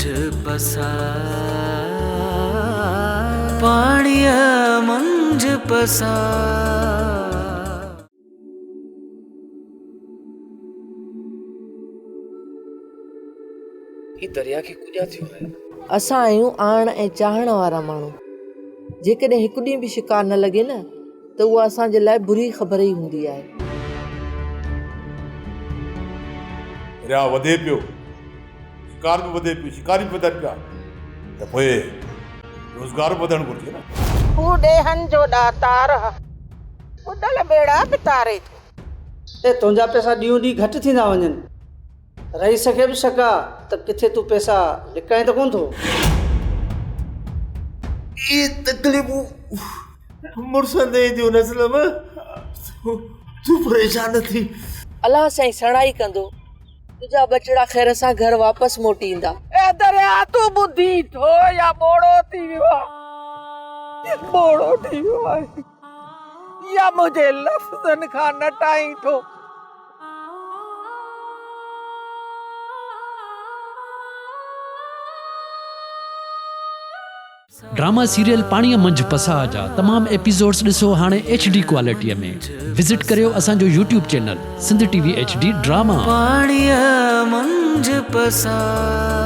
منجهه پساهه، پاڻيء منجهه پساهه. هي درياء کي ڪڄا ٿيو آهي. اسان آهيون آڻڻ ۽ چاهڻ وارا ماڻهو. جيڪڏهن هڪ ڏينهن به شڪار نه لڳي نه ته اها اسان جي لاء بري خبر ئي هوندي آهي. درياء وڌي پيو، شڪار به وڌي پيو، شڪاري به وڌن پيا ته پوء روزگار به وڌڻ گهرجي نه. هو ڏيهن جو ڏاتار ها. ٻڏل ٻيڙا به تاري ٿو. اي تنهنجا پئسا ڏينهون ڏينهن گهٽ ٿيندا وڃن. رئيس کي به شڪ آ ته ڪٿي تون پئسا لڪائين ته ڪونه ٿو. اهي تڪليفون مڙسن تي اينديون اسلم، تون پريشان نه ٿي. الله سائين سڻائي ڪندو، تنهنجا ٻچڙا خير سان گهر واپس موٽي ايندا. اي درياء تون ٻڌين ٿو يا ٻوڙو ٿي ويو آهين؟ ٻوڙو ٿي ويو آهين يا منهنجي لفظن کان نٽائين ٿو؟ ڊراما سيريل پاڻيء منجهه پساهه جا تمام ايپيسوڊز ڏسو هاڻي ايڇ ڊي ڪوالٽيء ۾ وزٽ ڪريو اسان جو YouTube channel Sindh T V H D drama. پاڻيء منجهه پساهه.